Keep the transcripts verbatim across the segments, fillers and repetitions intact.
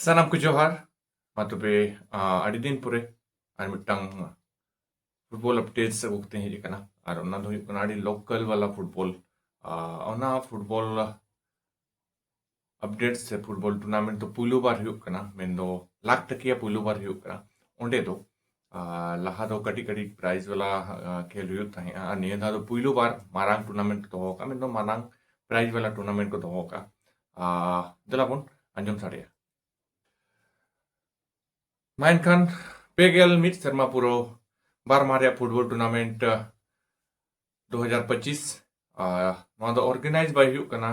ᱥᱟᱱᱟᱢ ᱠᱚ ᱡᱚᱦᱟᱨ᱾ ᱢᱟ ᱛᱚᱵᱮ, ᱟᱹᱰᱤ ᱫᱤᱱ ᱯᱚᱨᱮ ᱟᱨ ᱢᱤᱫᱴᱟᱝ football updates ᱟᱹᱜᱩ ᱠᱟᱛᱮ ᱦᱮᱡ ᱟᱠᱟᱱᱟ᱾ ᱟᱨ ᱚᱱᱟ ᱫᱚ ᱦᱩᱭᱩᱜ ᱠᱟᱱᱟ ᱟᱹᱰᱤ local ᱵᱟᱞᱟ football᱾ ᱚᱱᱟ football updates ᱥᱮ football tournament ᱫᱚ ᱯᱩᱭᱞᱩ ᱵᱟᱨ ᱦᱩᱭᱩᱜ ᱠᱟᱱᱟ, ᱢᱮᱱᱫᱚ ᱞᱟᱠᱷ ᱴᱟᱠᱤᱭᱟ ᱯᱩᱭᱞᱩ ᱵᱟᱨ ᱦᱩᱭᱩᱜ ᱠᱟᱱᱟ᱾ ᱚᱸᱰᱮ ᱫᱚ ᱞᱟᱦᱟ ᱫᱚ ᱠᱟᱹᱴᱤᱡ ᱠᱟᱹᱴᱤᱡ prize ᱵᱟᱞᱟ ᱠᱷᱮᱞ ᱦᱩᱭᱩᱜ ᱛᱟᱦᱮᱸᱜᱼᱟ, ᱟᱨ ᱱᱤᱭᱟᱹ ᱫᱷᱟᱣ ᱫᱚ ᱯᱩᱭᱞᱩ ᱵᱟᱨ ᱢᱟᱨᱟᱝ tournament ᱠᱚ ᱫᱚᱦᱚ ᱠᱟᱜᱼᱟ, ᱢᱮᱱᱫᱚ ᱢᱟᱨᱟᱝ prize ᱵᱟᱞᱟ tournament ᱠᱚ ᱫᱚᱦᱚ ᱠᱟᱜᱼᱟ᱾ ᱫᱮᱞᱟ ᱵᱚᱱ ᱟᱸᱡᱚᱢ ᱥᱟᱰᱮᱭᱟ᱾ ᱢᱟ ᱮᱱᱠᱷᱟᱱ ᱯᱮ ᱜᱮᱞ ᱢᱤᱫ ᱥᱮᱨᱢᱟ ᱯᱩᱨᱟᱹᱣ ᱵᱟᱨᱢᱟ ᱨᱮᱭᱟᱜ football tournament ᱫᱩ ᱦᱟᱡᱟᱨ ᱯᱚᱸᱪᱤᱥ᱾ ᱱᱚᱣᱟ ᱫᱚ organize by ᱦᱩᱭᱩᱜ ᱠᱟᱱᱟ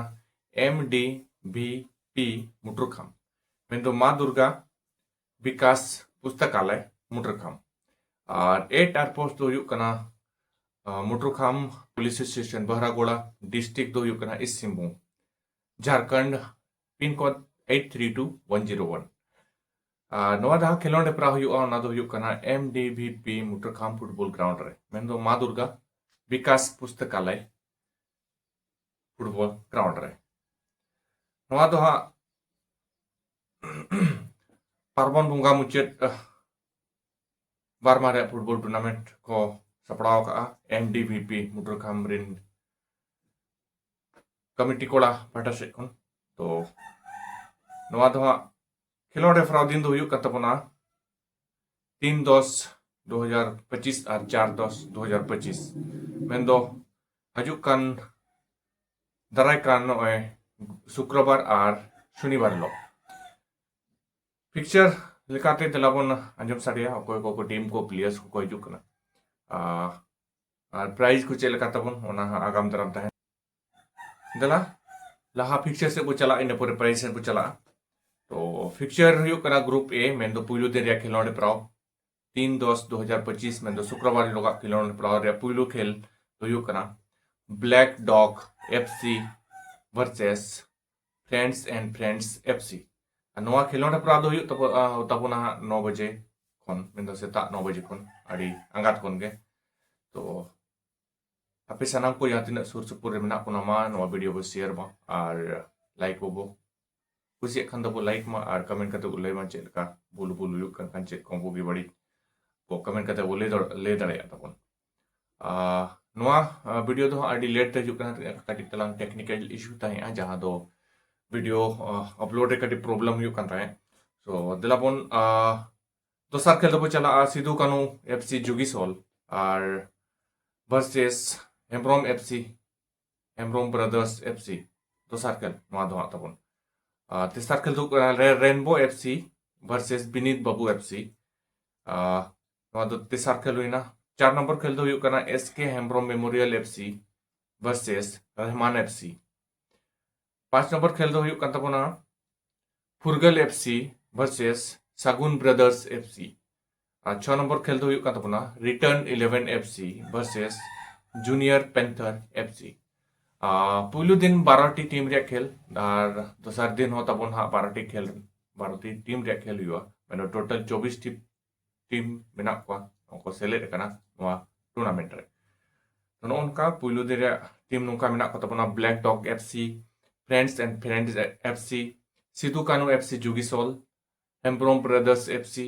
M D V P ᱢᱩᱴᱨᱩᱠᱷᱟᱢ, ᱢᱮᱱᱫᱚ ᱢᱟ ᱫᱩᱨᱜᱟ ᱵᱤᱠᱟᱥ ᱯᱩᱥᱛᱟᱠᱟᱞᱚᱭ ᱢᱩᱴᱨᱩᱠᱷᱟᱢ᱾ ᱟᱨ at ᱟᱨ post ᱫᱚ ᱦᱩᱭᱩᱜ ᱠᱟᱱᱟ ᱢᱩᱴᱨᱩᱠᱷᱟᱢ police station ᱵᱟᱦᱨᱟᱜᱳᱲᱟ, district ᱫᱚ ᱦᱩᱭᱩᱜ ᱠᱟᱱᱟ East Singhbhum, Jharkhand, pin code eight three two one zero one᱾ ᱟᱨ ᱱᱚᱣᱟ ᱡᱟᱦᱟᱸ ᱠᱷᱮᱞᱳᱸᱰ ᱦᱮᱯᱨᱟᱣ ᱦᱩᱭᱩᱜᱼᱟ, ᱚᱱᱟ ᱫᱚ ᱦᱩᱭᱩᱜ ᱠᱟᱱᱟ M D V P ᱢᱩᱴᱨᱩᱠᱷᱟᱢ football ground ᱨᱮ, ᱢᱮᱱᱫᱚ ᱢᱟ ᱫᱩᱨᱜᱟ ᱵᱤᱠᱟᱥ ᱯᱩᱥᱛᱟᱠᱟᱞᱚᱭ football ground ᱨᱮ᱾ ᱱᱚᱣᱟ ᱫᱚ ᱦᱟᱸᱜ ᱯᱟᱨᱵᱚᱱ ᱵᱚᱸᱜᱟ ᱢᱩᱪᱟᱹᱫ ᱵᱟᱨᱢᱟ ᱨᱮᱭᱟᱜ football tournament ᱠᱚ ᱥᱟᱯᱲᱟᱣ ᱟᱠᱟᱫᱼᱟ M D V P ᱢᱩᱴᱨᱩᱠᱷᱟᱢ ᱨᱮᱱ committee ᱠᱚᱲᱟ ᱯᱟᱦᱴᱟ ᱥᱮᱫ ᱠᱷᱚᱱ᱾ ᱛᱚ ᱱᱚᱣᱟ ᱫᱚ ᱦᱟᱸᱜ ᱠᱷᱮᱞᱳᱸᱰ ᱦᱮᱯᱨᱟᱣ ᱫᱤᱱ ᱫᱚ ᱦᱩᱭᱩᱜ ᱠᱟᱱ ᱛᱟᱵᱚᱱᱟ ᱛᱤᱱ ᱫᱚᱥ ᱫᱩ ᱦᱟᱡᱟᱨ ᱯᱚᱸᱪᱤᱥ ᱟᱨ ᱪᱟᱨ ᱫᱚᱥ ᱫᱩ ᱦᱟᱡᱟᱨ ᱯᱚᱸᱪᱤᱥ, ᱢᱮᱱᱫᱚ ᱦᱤᱡᱩᱜ ᱠᱟᱱ ᱫᱟᱨᱟᱭ ᱠᱟᱱ ᱱᱚᱜᱼᱚᱭ ᱥᱩᱠᱨᱚᱵᱟᱨ ᱟᱨ ᱥᱚᱱᱤᱵᱟᱨ ᱦᱤᱞᱳᱜ᱾ Fixture ᱞᱮᱠᱟᱛᱮ ᱫᱮᱞᱟ ᱵᱚᱱ ᱟᱸᱡᱚᱢ ᱥᱟᱰᱮᱭᱟ ᱚᱠᱚᱭ ᱠᱚ team ᱠᱚ players ᱠᱚᱠᱚ ᱦᱤᱡᱩᱜ ᱠᱟᱱᱟ, ᱟᱨ prize ᱠᱚ ᱪᱮᱫ ᱞᱮᱠᱟ ᱛᱟᱵᱚᱱ, ᱚᱱᱟ ᱦᱟᱸᱜ ᱟᱜᱟᱢ ᱫᱟᱨᱟᱢ ᱛᱟᱦᱮᱱ᱾ ᱫᱮᱞᱟ ᱞᱟᱦᱟ fixture ᱥᱮᱫ ᱵᱚ ᱪᱟᱞᱟᱜᱼᱟ, ᱤᱱᱟᱹ ᱯᱚᱨᱮ prize ᱥᱮᱫ ᱵᱚ ᱪᱟᱞᱟᱜᱼᱟ᱾ ᱛᱚ fixture ᱦᱩᱭᱩᱜ ᱠᱟᱱᱟ group A, ᱢᱮᱱᱫᱚ ᱯᱩᱭᱞᱩ ᱫᱤᱱ ᱨᱮᱭᱟᱜ ᱠᱷᱮᱞᱳᱸᱰ ᱦᱮᱯᱨᱟᱣ ᱛᱤᱱ ᱫᱚᱥ ᱫᱩ ᱦᱟᱡᱟᱨ ᱯᱚᱸᱪᱤᱥ, ᱢᱮᱱᱫᱚ ᱥᱩᱠᱨᱚᱵᱟᱨ ᱦᱤᱞᱳᱜᱟᱜ ᱠᱷᱮᱞᱳᱸᱰ ᱦᱮᱯᱨᱟᱣ ᱨᱮᱭᱟᱜ ᱯᱩᱭᱞᱩ ᱠᱷᱮᱞ ᱫᱚ ᱦᱩᱭᱩᱜ ᱠᱟᱱᱟ Black Dog F C versus Friends and Friends F C᱾ ᱟᱨ ᱱᱚᱣᱟ ᱠᱷᱮᱞᱳᱸᱰ ᱦᱮᱯᱨᱟᱣ ᱫᱚ ᱦᱩᱭᱩᱜ ᱛᱟᱵᱚ-, ᱟ, ᱛᱟᱵᱚᱱᱟ ᱦᱟᱸᱜ ᱱᱚ ᱵᱟᱡᱮ ᱠᱷᱚᱱ, ᱢᱮᱱᱫᱚ ᱥᱮᱛᱟᱜ ᱱᱚ ᱵᱟᱡᱮ ᱠᱷᱚᱱ ᱟᱹᱰᱤ ᱟᱸᱜᱟᱛ ᱠᱷᱚᱱ ᱜᱮ᱾ ᱛᱚ ᱟᱯᱮ ᱥᱟᱱᱟᱢ ᱠᱚ ᱡᱟᱦᱟᱸ ᱛᱤᱱᱟᱹᱜ ᱥᱩᱨ ᱥᱩᱯᱩᱨ ᱨᱮ ᱢᱮᱱᱟᱜ ᱵᱚᱱᱟ, ᱢᱟ ᱱᱚᱣᱟ video ᱵᱚ share ᱢᱟ ᱟᱨ like ᱵᱚ ᱠᱩᱥᱤᱭᱟᱜ ᱠᱷᱟᱱ ᱫᱚᱵᱚ ᱞᱟᱭᱤᱠ ᱢᱟ ᱟᱨ ᱠᱚᱢᱮᱱᱴ ᱠᱟᱛᱮ ᱵᱚ ᱞᱟᱹᱭ ᱢᱟ ᱪᱮᱫ ᱞᱮᱠᱟ ᱵᱷᱩᱞ ᱵᱷᱩᱞ ᱦᱩᱭᱩᱜ ᱠᱟᱱ ᱠᱷᱟᱱ, ᱪᱮᱫ ᱠᱚ ᱵᱩᱜᱤ ᱵᱟᱹᱲᱤᱡ ᱵᱚ ᱠᱚᱢᱮᱱᱴ ᱠᱟᱛᱮ ᱵᱚ ᱞᱟᱹᱭ ᱫᱟᱲᱮ- ᱞᱟᱹᱭ ᱫᱟᱲᱮᱭᱟᱜ ᱛᱟᱵᱚᱱ᱾ ᱟᱨ ᱱᱚᱣᱟ ᱵᱷᱤᱰᱤᱭᱳ ᱫᱚ ᱦᱟᱸᱜ ᱟᱹᱰᱤ ᱞᱮᱴ ᱛᱮ ᱦᱤᱡᱩᱜ ᱠᱟᱱᱟ, ᱠᱟᱹᱴᱤᱡ ᱛᱟᱞᱟᱝ ᱴᱮᱠᱱᱤᱠᱮᱞ ᱤᱥᱩ ᱛᱟᱦᱮᱸᱜᱼᱟ, ᱡᱟᱦᱟᱸ ᱫᱚ ᱵᱷᱤᱰᱤᱭᱳ ᱟᱯᱞᱳᱰ ᱨᱮ ᱠᱟᱹᱴᱤᱡ ᱯᱨᱚᱵᱞᱮᱢ ᱦᱩᱭᱩᱜ ᱠᱟᱱ ᱛᱟᱦᱮᱸᱫ᱾ ᱛᱚ ᱫᱮᱞᱟ ᱵᱚᱱ ᱟᱨ ᱫᱚᱥᱟᱨ ᱠᱷᱮᱞ ᱫᱚᱵᱚ ᱪᱟᱞᱟᱜᱼᱟ ᱥᱤᱫᱩ ᱠᱟᱹᱱᱩ ᱮᱯᱷ ᱥᱤ ᱡᱩᱜᱤᱥᱚᱞ ᱟᱨ versus Hembrom F C, Hembrom brothers F C. ᱫᱚᱥᱟᱨ ᱠᱷᱮᱞ ᱱᱚᱣᱟ ᱫᱚ ᱦᱟᱸᱜ ᱛᱟᱵᱚᱱ᱾ ᱟᱨ ᱛᱮᱥᱟᱨ ᱠᱷᱮᱞ ᱫᱚ ᱦᱩᱭᱩᱜ ᱠᱟᱱᱟ ᱨᱮ- Rainbow F C versus ᱵᱤᱱᱤᱛ Babu F C. ᱟᱨ ᱱᱚᱣᱟ ᱫᱚ ᱛᱮᱥᱟᱨ ᱠᱷᱮᱞ ᱦᱩᱭᱱᱟ᱾ ᱪᱟᱨ ᱱᱚᱢᱵᱚᱨ ᱠᱷᱮᱞ ᱫᱚ ᱦᱩᱭᱩᱜ ᱠᱟᱱᱟ S K Hembrom memorial F C versus Rehman F C. ᱯᱟᱸᱪ ᱱᱚᱢᱵᱚᱨ ᱠᱷᱮᱞ ᱫᱚ ᱦᱩᱭᱩᱜ ᱠᱟᱱ ᱛᱟᱵᱚᱱᱟ Phurgal F C versus Sagun brothers F C. ᱟᱨ ᱪᱷᱚ ᱱᱚᱢᱵᱚᱨ ᱠᱷᱮᱞ ᱫᱚ ᱦᱩᱭᱩᱜ ᱠᱟᱱ ᱛᱟᱵᱚᱱᱟ return eleven F C versus junior panther F C. ᱟᱨ ᱯᱩᱭᱞᱩ ᱫᱤᱱ ᱵᱟᱨᱚ ᱴᱤ ᱴᱤᱢ ᱨᱮᱭᱟᱜ ᱠᱷᱮᱞ, ᱟᱨ ᱫᱚᱥᱟᱨ ᱫᱤᱱ ᱦᱚᱸ ᱛᱟᱵᱚᱱ ᱦᱟᱸᱜ ᱵᱟᱨᱚ ᱴᱤ ᱠᱷᱮᱞ, ᱵᱟᱨᱚ ᱴᱤ ᱴᱤᱢ ᱨᱮᱭᱟᱜ ᱠᱷᱮᱞ ᱦᱩᱭᱩᱜᱼᱟ᱾ ᱢᱟᱱᱮ ᱴᱳᱴᱟᱞ ᱪᱚᱵᱵᱤᱥ ᱴᱤ ᱴᱤᱢ ᱢᱮᱱᱟᱜ ᱠᱚᱣᱟ, ᱩᱱᱠᱩ ᱥᱮᱞᱮᱫ ᱟᱠᱟᱱᱟ ᱱᱚᱣᱟ ᱴᱩᱨᱱᱟᱢᱮᱱᱴ ᱨᱮ᱾ ᱛᱚ ᱱᱚᱜᱼᱚ ᱱᱚᱝᱠᱟ ᱯᱩᱭᱞᱩ ᱫᱤᱱ ᱨᱮᱭᱟᱜ ᱴᱤᱢ ᱱᱚᱝᱠᱟ ᱢᱮᱱᱟᱜ ᱠᱚ ᱛᱟᱵᱚᱱᱟ black dog F C, friends and friends F C, Sidhu Kanhu F C Jugisol, Hembrom brothers F C,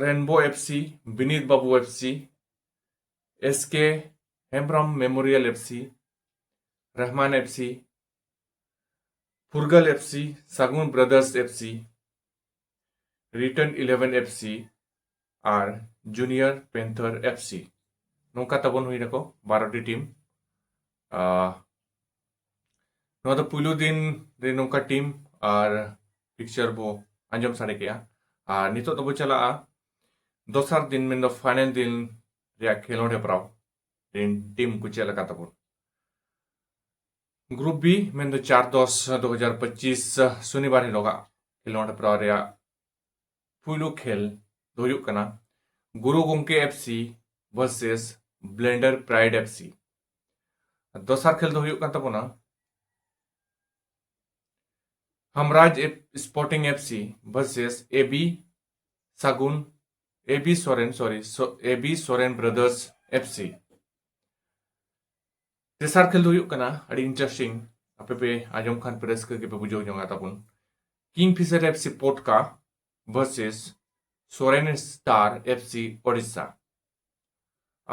rainbow F C, Binit Babu F C, S K Hembrom memorial F C, Rehman F C, Phurgal F C, Sagun brothers F C, return eleven F C ᱟᱨ junior panther F C. ᱱᱚᱝᱠᱟ ᱛᱟᱵᱚᱱ ᱦᱩᱭ ᱱᱟᱠᱚ ᱵᱟᱨᱚ T team. ᱟᱨ ᱱᱚᱣᱟ ᱫᱚ ᱯᱩᱭᱞᱩ ᱫᱤᱱ ᱨᱮ ᱱᱚᱝᱠᱟ ᱴᱤᱢ ᱟᱨ ᱯᱤᱠᱪᱟᱨ ᱵᱚ ᱟᱸᱡᱚᱢ ᱥᱟᱰᱮ ᱠᱮᱜᱼᱟ᱾ ᱟᱨ ᱱᱤᱛᱚᱜ ᱫᱚᱵᱚ ᱪᱟᱞᱟᱜᱼᱟ ᱫᱚᱥᱟᱨ ᱫᱤᱱ, ᱢᱮᱱᱫᱚ ᱯᱷᱟᱭᱱᱮᱞ ᱫᱤᱱ ᱨᱮᱭᱟᱜ ᱠᱷᱮᱞᱳᱸᱰ ᱦᱮᱯᱨᱟᱣ ᱨᱮᱱ ᱴᱤᱢ ᱠᱚ ᱪᱮᱫ ᱞᱮᱠᱟ ᱛᱟᱵᱚᱱ᱾ ᱜᱨᱩᱯ ᱵᱤ, ᱢᱮᱱᱫᱚ ᱪᱟᱨ ᱫᱚᱥ ᱫᱩ ᱦᱟᱡᱟᱨ ᱯᱚᱸᱪᱤᱥ ᱥᱚᱱᱤᱵᱟᱨ ᱦᱤᱞᱳᱜᱟᱜ ᱠᱷᱮᱞᱳᱸᱰ ᱦᱮᱯᱨᱟᱣ ᱨᱮᱭᱟᱜ ᱯᱩᱭᱞᱩ ᱠᱷᱮᱞ ᱫᱚ ᱦᱩᱭᱩᱜ ᱠᱟᱱᱟ Guru Gomke F C versus blender pride F C. ᱫᱚᱥᱟᱨ ᱠᱷᱮᱞ ᱫᱚ ᱦᱩᱭᱩᱜ ᱠᱟᱱ ᱛᱟᱵᱚᱱᱟ Hamraj F-, sporting F C versus A B Sagun, A B Soren, sorry, ᱥᱚ-, A B Soren brothers F C. ᱛᱮᱥᱟᱨ ᱠᱷᱮᱞ ᱫᱚ ᱦᱩᱭᱩᱜ ᱠᱟᱱᱟ ᱟᱹᱰᱤ ᱤᱱᱴᱟᱨᱮᱥᱴᱤᱝ, ᱟᱯᱮ ᱯᱮ ᱟᱸᱡᱚᱢ ᱠᱷᱟᱱ ᱯᱮ ᱨᱟᱹᱥᱠᱟᱹ ᱜᱮᱯᱮ ᱵᱩᱡᱷᱟᱹᱣ ᱧᱚᱜᱟ ᱛᱟᱵᱚᱱ᱾ Kingfisher FC ᱯᱚᱴᱠᱟ versus Soren Star FC Odisha.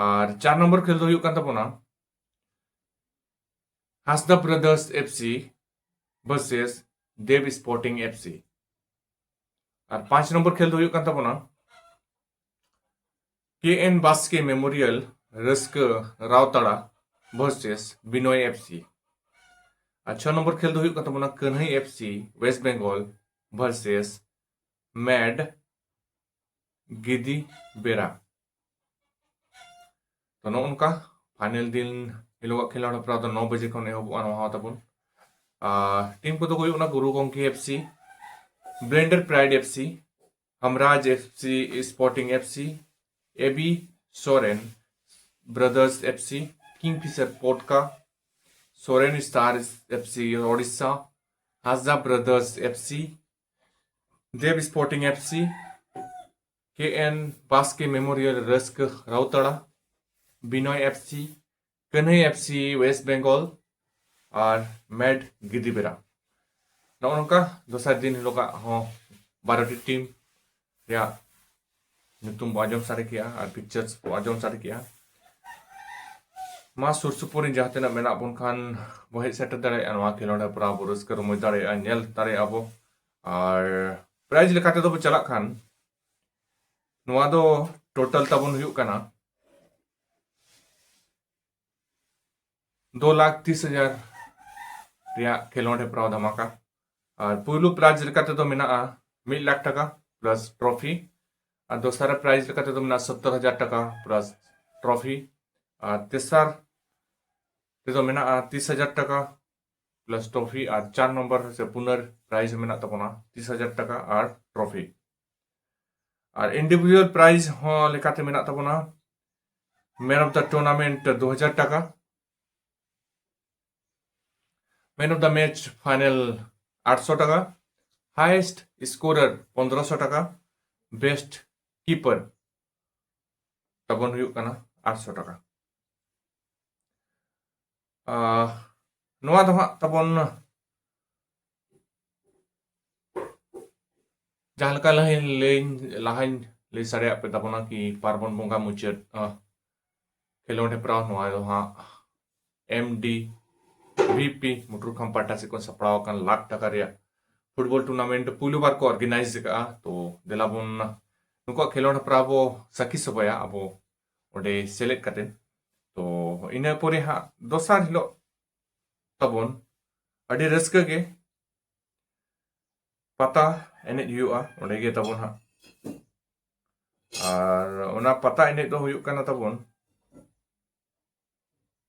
ᱟᱨ ᱪᱟᱨ ᱱᱚᱢᱵᱚᱨ ᱠᱷᱮᱞ ᱫᱚ ᱦᱩᱭᱩᱜ ᱠᱟᱱ ᱛᱟᱵᱚᱱᱟ ᱦᱟᱸᱥᱫᱟ Brothers FC versus Dev Sporting FC᱾ ᱟᱨ ᱯᱟᱸᱪ ᱱᱚᱢᱵᱚᱨ ᱠᱷᱮᱞ ᱫᱚ ᱦᱩᱭᱩᱜ ᱠᱟᱱ ᱛᱟᱵᱚᱱᱟ ᱠᱮ ᱮᱱ Baske memorial Raska ᱨᱟᱣᱛᱟᱲᱟ versus Binoy FC᱾ ᱟᱨ ᱪᱷᱚ ᱱᱚᱢᱵᱚᱨ ᱠᱷᱮᱞ ᱫᱚ ᱦᱩᱭᱩᱜ ᱠᱟᱱ ᱛᱟᱵᱚᱱᱟ ᱠᱟᱹᱱᱦᱟᱹᱭ FC West Bengal versus made ᱜᱤᱫᱤ ᱵᱮᱨᱟ᱾ ᱛᱚ, ᱱᱚᱜᱼᱚ ᱱᱚᱝᱠᱟ ᱯᱷᱟᱭᱱᱮᱞ ᱫᱤᱱ ᱦᱤᱞᱳᱜᱟᱜ ᱠᱷᱮᱞᱳᱰ ᱦᱮᱯᱨᱟᱣ ᱫᱚ ᱱᱚ ᱵᱟᱡᱮ ᱠᱷᱚᱱ ᱮᱦᱚᱵᱚᱜᱼᱟ ᱱᱚᱣᱟ ᱦᱚᱸ ᱛᱟᱵᱚᱱ᱾ ᱟᱨ ᱴᱤᱢ ᱠᱚᱫᱚ ᱠᱚ ᱦᱩᱭᱩᱜ ᱠᱟᱱᱟ ᱜᱩᱨᱩ ᱜᱚᱢᱠᱮ FC, Blender Pride FC, ᱦᱟᱢᱨᱟᱡᱽ FC Sporting FC, AB Soren Brothers FC, Kingfisher ᱯᱚᱴᱠᱟ, Soren Star FC Odisha, ᱦᱟᱸᱥᱫᱟ Brothers FC, Dev Sporting FC, ᱠᱮ ᱮᱱ Baske memorial Raska Rautara, Binoy FC, Kanhai FC West Bengal ᱟᱨ ᱢᱮᱰ ᱜᱤᱫᱤ ᱵᱮᱨᱟ᱾ ᱱᱚᱜᱼᱚ ᱱᱚᱝᱠᱟ ᱫᱚᱥᱟᱨ ᱫᱤᱱ ᱦᱤᱞᱳᱜᱟᱜ ᱦᱚᱸ ᱵᱟᱨᱚᱴᱤ ᱴᱤᱢ ᱨᱮᱭᱟᱜ ᱧᱩᱛᱩᱢ ᱵᱚ ᱟᱸᱡᱚᱢ ᱥᱟᱰᱮ ᱠᱮᱜᱼᱟ ᱟᱨ ᱯᱤᱠᱪᱟᱨᱥ ᱵᱚ ᱟᱸᱡᱚᱢ ᱥᱟᱰᱮ ᱠᱮᱜᱼᱟ᱾ ᱢᱟ ᱥᱩᱨ ᱥᱩᱯᱩᱨ ᱨᱮᱱ ᱡᱟᱦᱟᱸ ᱛᱤᱱᱟᱹᱜ ᱢᱮᱱᱟᱜ ᱵᱚᱱ ᱠᱷᱟᱱ ᱵᱚ ᱦᱮᱡ ᱥᱮᱴᱮᱨ ᱫᱟᱲᱮᱭᱟᱜᱼᱟ ᱱᱚᱣᱟ ᱠᱷᱮᱞᱳᱰ ᱦᱮᱯᱨᱟᱣ ᱵᱚ ᱨᱟᱹᱥᱠᱟᱹ ᱨᱚᱢᱚᱡᱽ ᱫᱟᱲᱮᱭᱟᱜᱼᱟ, ᱧᱮᱞ ᱫᱟᱲᱮᱭᱟᱜᱼᱟ ᱵᱚ᱾ ᱟᱨ ᱯᱨᱟᱭᱤᱡᱽ ᱞᱮᱠᱟ ᱛᱮᱫᱚ ᱵᱚ ᱪᱟᱞᱟᱜ ᱠᱷᱟᱱ ᱱᱚᱣᱟ ᱫᱚ ᱴᱳᱴᱟᱞ ᱛᱟᱵᱚᱱ ᱦᱩᱭᱩᱜ ᱠᱟᱱᱟ ᱫᱩ ᱞᱟᱠᱷ ᱛᱤᱥ ᱦᱟᱡᱟᱨ ᱨᱮᱭᱟᱜ ᱠᱷᱮᱞᱳᱰ ᱦᱮᱯᱨᱟᱣ ᱫᱷᱟᱢᱟᱠᱟ᱾ ᱟᱨ ᱯᱩᱭᱞᱩ ᱯᱨᱟᱭᱤᱡᱽ ᱞᱮᱠᱟ ᱛᱮᱫᱚ ᱢᱮᱱᱟᱜᱼᱟ ᱢᱤᱫ ᱞᱟᱠᱷ ᱴᱟᱠᱟ ᱯᱞᱟᱥ ᱴᱨᱚᱯᱷᱤ᱾ ᱟᱨ ᱫᱚᱥᱟᱨ ᱯᱨᱟᱭᱤᱡᱽ ᱞᱮᱠᱟ ᱛᱮᱫᱚ ᱢᱮᱱᱟᱜᱼᱟ ᱥᱚᱛᱛᱚᱨ ᱦᱟᱡᱟᱨ ᱴᱟᱠᱟ ᱯᱞᱟᱥ ᱴᱨᱚᱯᱷᱤ᱾ ᱟᱨ ᱛᱮᱥᱟᱨ ᱛᱮᱫᱚ ᱢᱮᱱᱟᱜᱼᱟ ᱛᱤᱥ ᱦᱟᱡᱟᱨ ᱴᱟᱠᱟ ᱯᱞᱟᱥ ᱴᱨᱚᱯᱷᱤ᱾ ᱟᱨ ᱪᱟᱨ ᱱᱚᱢᱵᱚᱨ ᱥᱮ ᱯᱩᱱᱟᱨ ᱯᱨᱟᱭᱤᱡᱽ ᱢᱮᱱᱟᱜ ᱛᱟᱵᱚᱱᱟ ᱛᱤᱥ ᱦᱟᱡᱟᱨ ᱴᱟᱠᱟ ᱟᱨ ᱴᱨᱚᱯᱷᱤ᱾ ᱟᱨ ᱤᱱᱰᱤᱵᱷᱤᱡᱩᱣᱟᱞ ᱯᱨᱟᱭᱤᱡᱽ ᱦᱚᱸ ᱞᱮᱠᱟᱛᱮ ᱢᱮᱱᱟᱜ ᱛᱟᱵᱚᱱᱟ Man of the Tournament ᱫᱩ ᱦᱟᱡᱟᱨ ᱴᱟᱠᱟ, Man of the Match final ᱟᱴᱥᱚ ᱴᱟᱠᱟ, Highest Scorer ᱯᱚᱱᱫᱽᱨᱚᱥᱚ ᱴᱟᱠᱟ, Best Keeper ᱛᱟᱵᱚᱱ ᱦᱩᱭᱩᱜ ᱠᱟᱱᱟ ᱟᱴᱥᱚ ᱴᱟᱠᱟ᱾ ᱟᱨ ᱱᱚᱣᱟ ᱫᱚ ᱦᱟᱸᱜ ᱛᱟᱵᱚᱱ ᱡᱟᱦᱟᱸ ᱞᱮᱠᱟ ᱞᱟᱦᱟᱧ ᱞᱟᱹᱭ ᱞᱟᱦᱟᱧ ᱞᱟᱹᱭ ᱥᱟᱰᱮᱭᱟᱜ ᱯᱮ ᱛᱟᱵᱚᱱᱟ ᱠᱤ ᱯᱟᱨᱵᱚᱱ ᱵᱚᱸᱜᱟ ᱢᱩᱪᱟᱹᱫ ᱠᱷᱮᱞᱳᱰ ᱦᱮᱯᱨᱟᱣ ᱱᱚᱣᱟ ᱫᱚ ᱦᱟᱸᱜ ᱮᱢ ᱰᱤ ᱵᱷᱤ ᱯᱤ ᱢᱩᱴᱨᱩᱠᱷᱟᱢ ᱯᱟᱦᱴᱟ ᱥᱮᱫ ᱠᱷᱚᱱ ᱥᱟᱯᱲᱟᱣ ᱟᱠᱟᱱ ᱞᱟᱠᱷ ᱴᱟᱠᱟ ᱨᱮᱭᱟᱜ ᱯᱷᱩᱴᱵᱚᱞ ᱴᱩᱨᱱᱟᱢᱮᱱᱴ ᱯᱩᱭᱞᱩ ᱵᱟᱨ ᱠᱚ ᱚᱨᱜᱮᱱᱟᱭᱤᱡᱽ ᱟᱠᱟᱫᱼᱟ᱾ ᱛᱚ ᱫᱮᱞᱟ ᱵᱚᱱ ᱱᱩᱠᱩᱣᱟᱜ ᱠᱷᱮᱞᱳᱰ ᱦᱮᱯᱨᱟᱣ ᱵᱚ ᱥᱟᱹᱠᱷᱤ ᱥᱚᱵᱷᱟᱭᱟ ᱟᱵᱚ ᱚᱸᱰᱮ ᱥᱮᱞᱮᱫ ᱠᱟᱛᱮ᱾ ᱛᱚ ᱤᱱᱟᱹ ᱯᱚᱨᱮ ᱦᱟᱸᱜ ᱫᱚᱥᱟᱨ ᱦᱤᱞᱳᱜ ᱛᱟᱵᱚᱱ ᱟᱹᱰᱤ ᱨᱟᱹᱥᱠᱟᱹ ᱜᱮ ᱯᱟᱛᱟ ᱮᱱᱮᱡ ᱦᱩᱭᱩᱜᱼᱟ ᱚᱸᱰᱮ ᱜᱮ ᱛᱟᱵᱚᱱ ᱦᱟᱸᱜ᱾ ᱟᱨ ᱚᱱᱟ ᱯᱟᱛᱟ ᱮᱱᱮᱡ ᱫᱚ ᱦᱩᱭᱩᱜ ᱠᱟᱱᱟ ᱛᱟᱵᱚᱱ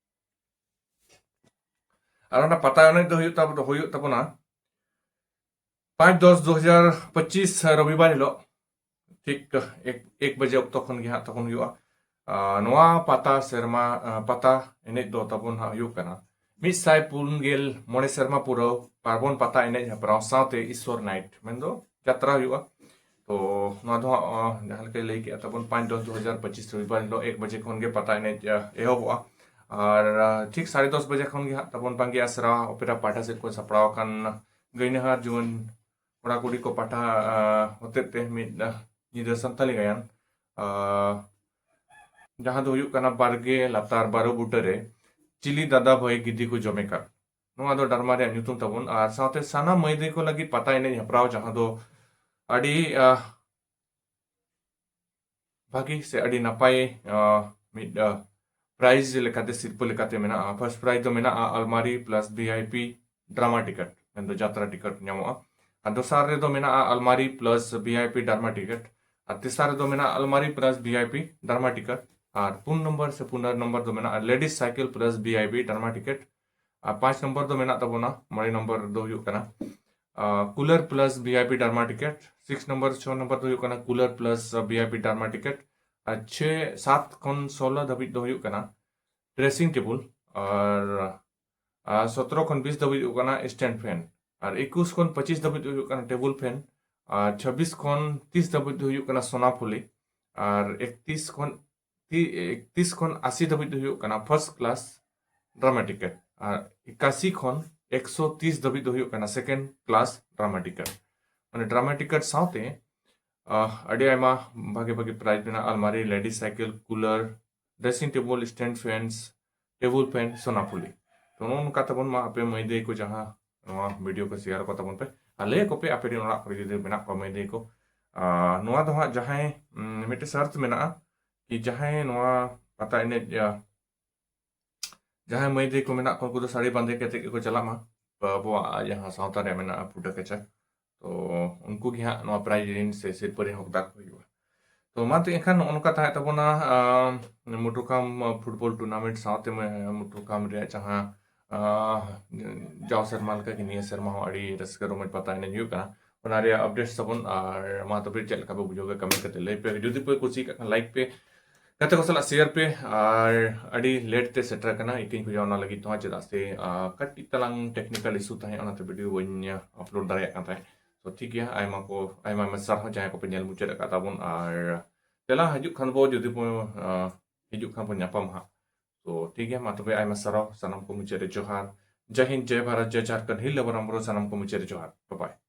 ᱟᱨ ᱚᱱᱟ ᱯᱟᱛᱟ ᱮᱱᱮᱡ ᱫᱚ ᱦᱩᱭᱩᱜ ᱛᱟᱵᱚᱱ ᱦᱩᱭᱩᱜ ᱛᱟᱵᱚᱱᱟ ᱯᱟᱸᱪ ᱫᱚᱥ ᱫᱩ ᱦᱟᱡᱟᱨ ᱯᱚᱸᱪᱤᱥ ᱨᱚᱵᱤᱵᱟᱨ ᱦᱤᱞᱳᱜ ᱴᱷᱤᱠ ᱮᱠ ᱮᱠ ᱵᱟᱡᱮ ᱚᱠᱛᱚ ᱠᱷᱚᱱ ᱜᱮ ᱦᱟᱸᱜ ᱛᱚᱠᱷᱚᱱ ᱦᱩᱭᱩᱜᱼᱟ᱾ ᱟᱨ ᱱᱚᱣᱟ ᱯᱟᱛᱟ ᱥᱮᱨᱢᱟ ᱟᱨ ᱯᱟᱛᱟ ᱮᱱᱮᱡ ᱫᱚ ᱛᱟᱵᱚᱱ ᱦᱟᱸᱜ ᱦᱩᱭᱩᱜ ᱠᱟᱱᱟ ᱢᱤᱫ ᱥᱟᱭ ᱯᱩᱱ ᱜᱮᱞ ᱢᱚᱬᱮ ᱥᱮᱨᱢᱟ ᱯᱩᱨᱟᱹᱣ ᱯᱟᱨᱵᱚᱱ ᱯᱟᱛᱟ ᱮᱱᱮᱡ ᱦᱮᱯᱨᱟᱣ ᱥᱟᱶᱛᱮ ᱤᱥᱣᱚᱨ ᱱᱟᱭᱤᱴ ᱢᱮᱱᱫᱚ ᱡᱟᱛᱨᱟ ᱦᱩᱭᱩᱜᱼᱟ᱾ ᱛᱚ ᱱᱚᱣᱟ ᱫᱚ ᱦᱟᱸᱜ ᱡᱟᱦᱟᱸ ᱞᱮᱠᱟᱧ ᱞᱟᱹᱭ ᱠᱮᱜᱼᱟ ᱛᱟᱵᱚᱱ ᱯᱟᱸᱪ ᱫᱚᱥ ᱫᱩ ᱦᱟᱡᱟᱨ ᱯᱚᱸᱪᱤᱥ ᱨᱚᱵᱤᱵᱟᱨ ᱦᱤᱞᱳᱜ ᱮᱠ ᱵᱟᱡᱮ ᱠᱷᱚᱱ ᱜᱮ ᱯᱟᱛᱟ ᱮᱱᱮᱡ ᱮᱦᱚᱵᱚᱜᱼᱟ᱾ ᱟᱨ ᱴᱷᱤᱠ ᱥᱟᱲᱮ ᱫᱚᱥ ᱵᱟᱡᱮ ᱠᱷᱚᱱ ᱜᱮ ᱦᱟᱸᱜ ᱛᱟᱵᱚᱱ ᱵᱟᱝᱜᱮ ᱟᱥᱨᱟ ᱚᱯᱮᱨᱟ ᱯᱟᱦᱴᱟ ᱥᱮᱫ ᱠᱷᱚᱱ ᱥᱟᱯᱲᱟᱣ ᱟᱠᱟᱱ ᱜᱟᱹᱭᱱᱟᱹᱦᱟᱨ ᱡᱩᱣᱟᱹᱱ ᱠᱚᱲᱟ ᱠᱩᱲᱤ ᱠᱚ ᱯᱟᱦᱴᱟ ᱦᱚᱛᱮᱛᱮ ᱢᱤᱫ ᱧᱤᱫᱟᱹ ᱥᱟᱱᱛᱟᱞᱤ ᱜᱟᱭᱟᱱ ᱡᱟᱦᱟᱸ ᱫᱚ ᱦᱩᱭᱩᱜ ᱠᱟᱱᱟ ᱵᱟᱨᱜᱮ ᱞᱟᱛᱟᱨ ᱵᱟᱨᱚ ᱵᱩᱴᱟᱹ ᱨᱮ ᱪᱤᱞᱤ ᱫᱟᱫᱟ ᱵᱷᱟᱹᱭ ᱜᱤᱫᱤ ᱠᱚ ᱡᱚᱢᱮ ᱠᱟᱫ᱾ ᱱᱚᱣᱟ ᱫᱚ ᱰᱨᱟᱢᱟ ᱨᱮᱭᱟᱜ ᱧᱩᱛᱩᱢ ᱛᱟᱵᱚᱱ᱾ ᱟᱨ ᱥᱟᱶᱛᱮ ᱥᱟᱱᱟᱢ ᱢᱟᱹᱭ ᱫᱟᱹᱭ ᱠᱚ ᱞᱟᱹᱜᱤᱫ ᱯᱟᱛᱟ ᱮᱱᱮᱡ ᱦᱮᱯᱨᱟᱣ ᱡᱟᱦᱟᱸ ᱫᱚ ᱟᱹᱰᱤ ᱵᱷᱟᱹᱜᱤ ᱥᱮ ᱟᱹᱰᱤ ᱱᱟᱯᱟᱭ ᱢᱤᱫ ᱯᱨᱟᱭᱤᱡᱽ ᱞᱮᱠᱟᱛᱮ ᱥᱤᱨᱯᱟᱹ ᱞᱮᱠᱟᱛᱮ ᱢᱮᱱᱟᱜᱼᱟ᱾ ᱯᱷᱟᱨᱥᱴ ᱯᱨᱟᱭᱤᱡᱽ ᱫᱚ ᱢᱮᱱᱟᱜᱼᱟ ᱟᱞᱢᱟᱨᱤ plus V I P drama ticket ᱢᱮᱱᱫᱚ ᱡᱟᱛᱨᱟ ᱴᱤᱠᱤᱴ ᱧᱟᱢᱚᱜᱼᱟ᱾ ᱟᱨ ᱫᱚᱥᱟᱨ ᱨᱮᱫᱚ ᱢᱮᱱᱟᱜᱼᱟ ᱟᱞᱢᱟᱨᱤ plus V I P drama ticket. ᱟᱨ ᱛᱮᱥᱟᱨ ᱨᱮᱫᱚ ᱢᱮᱱᱟᱜᱼᱟ ᱟᱞᱢᱟᱨᱤ plus V I P drama ticket. ᱟᱨ ᱯᱩᱱ ᱱᱚᱢᱵᱚᱨ ᱥᱮ ᱯᱩᱱᱟᱨ ᱱᱚᱢᱵᱚᱨ ᱫᱚ ᱢᱮᱱᱟᱜᱼᱟ ladies cycle plus V I P drama ticket. ᱟᱨ ᱯᱟᱸᱪ ᱱᱚᱢᱵᱚᱨ ᱫᱚ ᱢᱮᱱᱟᱜ ᱛᱟᱵᱚᱱᱟ ᱢᱚᱬᱮ ᱱᱚᱢᱵᱚᱨ ᱫᱚ ᱦᱩᱭᱩᱜ ᱠᱟᱱᱟ cooler plus V I P drama ticket. Six number ᱪᱷᱚ ᱱᱚᱢᱵᱚᱨ ᱫᱚ ᱦᱩᱭᱩᱜ ᱠᱟᱱᱟ cooler plus V I P drama ticket. ᱟᱨ ᱪᱷᱮ ᱥᱟᱛ ᱠᱷᱚᱱ ᱥᱳᱞᱳ ᱫᱷᱟᱹᱵᱤᱡ ᱫᱚ ᱦᱩᱭᱩᱜ ᱠᱟᱱᱟ ᱰᱨᱮᱥᱤᱝ ᱴᱮᱵᱩᱞ᱾ ᱟᱨ ᱟᱨ ᱥᱚᱛᱨᱚ ᱠᱷᱚᱱ ᱵᱤᱥ ᱫᱷᱟᱹᱵᱤᱡ ᱦᱩᱭᱩᱜ ᱠᱟᱱᱟ ᱥᱴᱮᱱᱰ ᱯᱷᱮᱱ᱾ ᱟᱨ ᱮᱠᱩᱥ ᱠᱷᱚᱱ ᱯᱚᱸᱪᱤᱥ ᱫᱷᱟᱹᱵᱤᱡ ᱦᱩᱭᱩᱜ ᱠᱟᱱᱟ ᱴᱮᱵᱩᱞ ᱯᱷᱮᱱ᱾ ᱟᱨ ᱪᱷᱟᱵᱵᱤᱥ ᱠᱷᱚᱱ ᱛᱤᱥ ᱫᱷᱟᱹᱵᱤᱡ ᱫᱚ ᱦᱩᱭᱩᱜ ᱠᱟᱱᱟ ᱥᱳᱱᱟᱯᱷᱩᱞᱤ᱾ ᱟᱨ ᱮᱠᱛᱤᱥ ᱠᱷᱚᱱ ᱛᱤ- ᱮᱠᱛᱤᱥ ᱠᱷᱚᱱ ᱟᱥᱤ ᱫᱷᱟᱹᱵᱤᱡ ᱫᱚ ᱦᱩᱭᱩᱜ ᱠᱟᱱᱟ ᱯᱷᱟᱨᱥᱴ ᱠᱞᱟᱥ ᱰᱨᱟᱢᱟ ᱴᱤᱠᱤᱴ᱾ ᱟᱨ ᱮᱠᱟᱥᱤ ᱠᱷᱚᱱ ᱮᱠᱥᱚ ᱛᱤᱥ ᱫᱷᱟᱹᱵᱤᱡ ᱫᱚ ᱦᱩᱭᱩᱜ ᱠᱟᱱᱟ second class drama ticket᱾ ᱢᱟᱱᱮ drama ticket ᱥᱟᱶᱛᱮ ᱟᱹᱰᱤ ᱟᱭᱢᱟ ᱵᱷᱟᱜᱮ ᱵᱷᱟᱜᱮ prize ᱢᱮᱱᱟᱜᱼᱟ, ᱟᱞᱢᱟᱨᱤ, ladies cycle, cooler, dressing table, stand fans, table fan, ᱥᱳᱱᱟᱯᱷᱩᱞᱤ᱾ ᱛᱚ ᱱᱚᱜᱼᱚ ᱱᱚᱝᱠᱟ ᱛᱟᱵᱚᱱ ᱢᱟ ᱟᱯᱮ ᱢᱟᱹᱭ ᱫᱟᱹᱭ ᱠᱚ ᱡᱟᱦᱟᱸ ᱱᱚᱣᱟ video ᱠᱚ share ᱠᱚ ᱛᱟᱵᱚᱱ ᱯᱮ, ᱟᱨ ᱞᱟᱹᱭ ᱟᱠᱚ ᱯᱮ ᱟᱯᱮ ᱨᱮᱱ ᱚᱲᱟᱜ ᱠᱚᱨᱮ ᱡᱩᱫᱤ ᱢᱮᱱᱟᱜ ᱠᱚᱣᱟ ᱢᱟᱹᱭ ᱫᱟᱹᱭ ᱠᱚ᱾ ᱟᱨ ᱱᱚᱣᱟ ᱫᱚ ᱦᱟᱸᱜ ᱡᱟᱦᱟᱸᱭ ᱩᱢ, ᱢᱤᱫᱴᱮᱱ ᱥᱟᱨᱛ ᱢᱮᱱᱟᱜᱼᱟ ᱠᱤ ᱡᱟᱦᱟᱸᱭ ᱱᱚᱣᱟ ᱯᱟᱛᱟ ᱮᱱᱮᱡ ᱟ, ᱡᱟᱦᱟᱸᱭ ᱢᱟᱹᱭ ᱫᱟᱹᱭ ᱠᱚ ᱢᱮᱱᱟᱜ ᱠᱚᱣᱟ ᱩᱱᱠᱩ ᱫᱚ ᱥᱟᱹᱲᱤ ᱵᱟᱸᱫᱮ ᱠᱟᱛᱮ ᱜᱮᱠᱚ ᱪᱟᱞᱟᱜ ᱢᱟ᱾ ᱟᱵᱚᱣᱟᱜ ᱡᱟᱦᱟᱸ ᱥᱟᱶᱛᱟ ᱨᱮ ᱢᱮᱱᱟᱜᱼᱟ ᱯᱷᱩᱴᱟᱹ ᱠᱟᱪᱟ, ᱛᱚ ᱩᱱᱠᱩ ᱜᱮ ᱦᱟᱸᱜ ᱱᱚᱣᱟ prize ᱨᱮᱱ ᱥᱮ ᱥᱤᱨᱯᱟᱹ ᱨᱮᱱ ᱦᱚᱠᱫᱟᱨ ᱠᱚ ᱦᱩᱭᱩᱜᱼᱟ᱾ ᱛᱚ ᱢᱟ ᱛᱚ ᱮᱱᱠᱷᱟᱱ ᱱᱚᱜᱼᱚ ᱱᱚᱝᱠᱟ ᱛᱟᱦᱮᱸ ᱛᱟᱵᱚᱱᱟ ᱟᱢ, ᱢᱩᱴᱩᱠᱟᱢ ᱯᱷᱩᱴᱵᱚᱞ tournament ᱥᱟᱶᱛᱮ ᱢᱮ-, ᱢᱩᱴᱩᱠᱟᱢ ᱨᱮᱭᱟᱜ ᱡᱟᱦᱟᱸ ᱟᱸ, ᱡᱟᱣ ᱥᱮᱨᱢᱟ ᱞᱮᱠᱟ ᱜᱮ ᱱᱤᱭᱟᱹ ᱥᱮᱨᱢᱟ ᱦᱚᱸ ᱟᱹᱰᱤ ᱨᱟᱹᱥᱠᱟᱹ ᱨᱚᱢᱚᱡᱽ ᱯᱟᱛᱟ ᱮᱱᱮᱡ ᱦᱩᱭᱩᱜ ᱠᱟᱱᱟ᱾ ᱚᱱᱟ ᱨᱮᱭᱟᱜ updates ᱛᱟᱵᱚᱱ, ᱟᱨ ᱢᱟ ᱛᱚᱵᱮ ᱪᱮᱫ ᱞᱮᱠᱟ ᱯᱮ ᱵᱩᱡᱷᱟᱹᱣ ᱠᱮᱫᱟ comment ᱠᱟᱛᱮ ᱞᱟᱹᱭ ᱯᱮ, ᱡᱩᱫᱤ ᱯᱮ ᱠᱩᱥᱤᱭᱟᱜ ᱠᱷᱟᱱ like ᱯᱮ, ᱜᱟᱛᱮ ᱠᱚ ᱥᱟᱞᱟᱜ share ᱯᱮ, ᱟᱨ ᱟᱹᱰᱤ late ᱛᱮ ᱥᱮᱴᱮᱨ ᱟᱠᱟᱱᱟ ᱤᱠᱟᱹᱧ ᱠᱷᱚᱡᱚᱜᱼᱟ ᱚᱱᱟ ᱞᱟᱹᱜᱤᱫ ᱛᱮᱦᱚᱸ, ᱪᱮᱫᱟᱜ ᱥᱮ ᱟᱸ, ᱠᱟᱹᱴᱤᱡ ᱛᱟᱞᱟᱝ technical issue ᱛᱟᱦᱮᱸ, ᱚᱱᱟᱛᱮ video ᱵᱟᱹᱧ upload ᱫᱟᱲᱮᱭᱟᱜ ᱠᱟᱱ ᱛᱟᱦᱮᱸᱫ᱾ ᱛᱚ ᱴᱷᱤᱠ ᱜᱮᱭᱟ, ᱟᱭᱢᱟ ᱠᱚ ᱟᱭᱢᱟ ᱟᱭᱢᱟ ᱥᱟᱨᱦᱟᱣ ᱡᱟᱦᱟᱸᱭ ᱠᱚᱯᱮ ᱧᱮᱞ ᱢᱩᱪᱟᱹᱫ ᱟᱠᱟᱫ ᱛᱟᱵᱚᱱ, ᱟᱨ ᱫᱮᱞᱟ ᱦᱤᱡᱩᱜ ᱠᱷᱟᱱ ᱵᱚ ᱡᱩᱫᱤ ᱵᱚ ᱟᱸ, ᱦᱤᱡᱩᱜ ᱠᱷᱟᱱ ᱵᱚ ᱧᱟᱯᱟᱢ ᱦᱟᱸᱜ᱾ ᱛᱚ ᱴᱷᱤᱠ ᱜᱮᱭᱟ, ᱢᱟ ᱛᱚᱵᱮ ᱟᱭᱢᱟ ᱥᱟᱨᱦᱟᱣ, ᱥᱟᱱᱟᱢ ᱠᱚ ᱢᱩᱪᱟᱹᱫ ᱨᱮ ᱡᱚᱦᱟᱨ᱾ ᱡᱟᱭ ᱦᱤᱱᱫ, ᱡᱟᱭ ᱵᱷᱟᱨᱚᱛ, ᱡᱟᱭ ᱡᱷᱟᱨᱠᱷᱚᱸᱰ, ᱦᱤᱞ ᱞᱮᱵᱚᱨᱟᱢ ᱵᱨᱳ, ᱥᱟᱱᱟᱢ ᱠᱚ ᱢᱩᱪᱟᱹᱫ ᱨᱮ ᱡᱚᱦᱟᱨ᱾ Bye bye᱾